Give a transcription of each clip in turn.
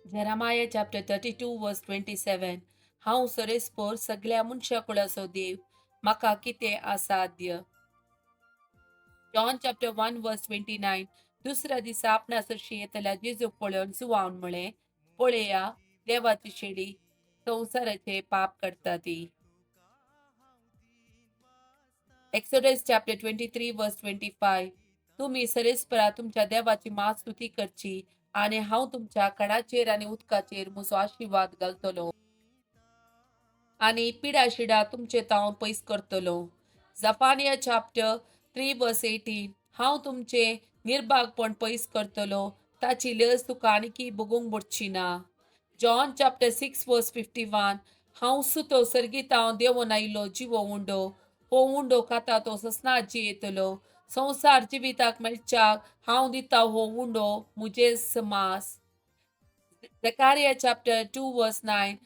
Jeremiah chapter 32 verse 27. हांव सरेस्पोर सगळ्या मनशा कुळाचो देव, म्हाका कितें असाध्य? John chapter 1 verse 29. दुसऱ्या दिसा आपणा सरशी येतल्या जेजूक पळोवन जुवान म्हळें, पळया देवाची शेळी, संवसाराचे पाप करता ती. Exodus chapter 23 verse 25. तुमी सरेस्परा तुमच्या देवाची मा स्तुती करची आनी हांव तुमच्या कडाचेर आनी उदकाचेर म्हजो आशिर्वाद घालतलो आनी पिडा शिडा तुमचे तावन पयस करतलो. Zephaniah chapter 3 verse 18. हांव तुमचे निर्भागपण पयस करतलो, ताची लज तुका आनीकी भोगूंक पडची ना. John chapter 6 verse 51. हांव सुतो सर्गीतावन देंवोन आयिल्लो जिवो उंडो. हो उंडो खाता तो ससनात जियेतलो. संवसार जिविताक मेळच्याक हांव दिता हो उंडो मुजेच मास. Zechariah chapter 2 verse 9.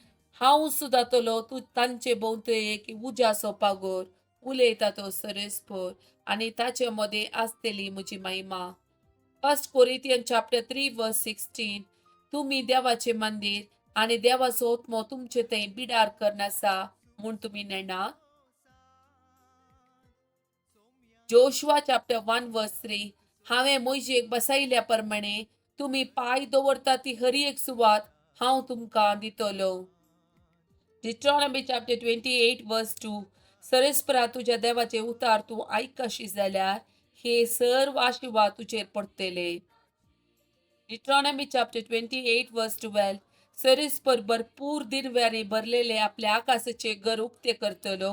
हांव सुदातलो तूं तांचे भोंवतणी एक उज्याचो पागोर, उलयता तो सरेस्पोर, आनी ताचे मदें आसतली म्हजी महिमा. First Corinthian chapter 3 verse 16. तुमी देवाचें मंदीर आनी देवाचो आत्मो तुमचे थंय बिडार करून आसा म्हूण तुमी नेणा. Joshua chapter 1 verse 3. हांवें मोयजेक बसयल्या प्रमाणे तुमी पांय दवरता ती हरी एक सुवात हांव तुमकां दितलो. Deuteronomy chapter 28 verse 2. सरेस्परा तुज्या देवाचे उतार तूं आयकशी जाल्यार हे सर्व आशिर्वाद तुजेर पडटले. Deuteronomy chapter 28 verse 12. सरेस्पर भरपूर दिनव्यांनी भरलेले आपल्या आकाशाचे घर उक्ते करतलो,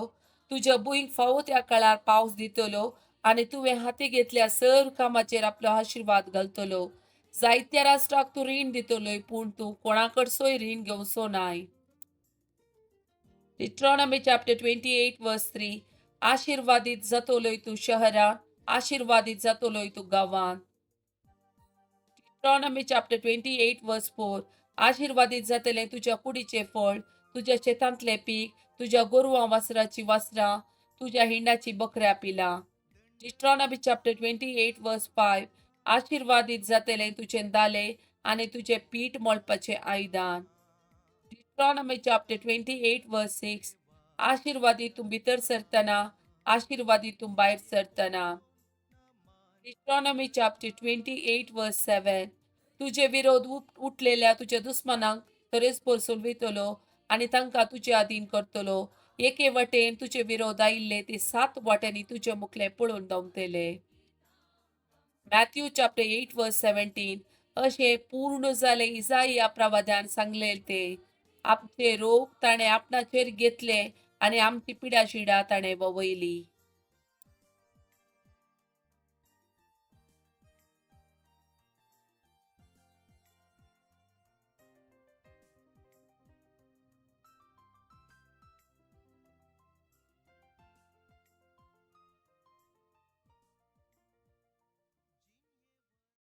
तुज्या भुंयक फावो त्या काळार पावस दितलो आनी तुवें हाती घेतल्या सर्व कामाचेर आपलो आशिर्वाद घालतलो. जायत्या राष्ट्राक तूं रीण दितलोय, पूण तूं कोणाकडसोय रीण घेवचो नाय. Deuteronomy chapter 28 verse 3. आशिर्वादीत जातलोय तूं शहरान, आशिर्वादीत जातलोय तूं गांवांत. Deuteronomy chapter 28 verse 4. आशिर्वादीत जातलें तुज्या कुडीचें फळ, तुज्या शेतांतलें पीक, तुज्या गोरवां वासराची वासरां, तुज्या हिंडाची बकऱ्या पिलां. Deuteronomy chapter 28 verse 5. आशिर्वादीत जातलें तुजें दालें आनी तुजें पीठ मळपाचें आयदन. Deuteronomy chapter 28 verse 6. आशिर्वादीत तूं भितर सरतना, आशिर्वादीत तूं भायर सरतना. Deuteronomy chapter 28 verse 7. तुजे विरोध उठलेल्या तुज्या दुस्मानांक तरेस्पोर सोलवितलो आनी तांकां तुजे अधीन करतलो. एके वटेन तुजे विरोध आयिल्ले ते सात वाट्यांनी तुजे मुखले पळोवन धांवतले. Matthew chapter 8 verse 17. अशें पूर्ण जालें इजाया प्रवाद्यान सांगलें ते, आमचे रोग ताणें आपणाचेर घेतले आनी आमची पिडा शिडा ताणें ववयली.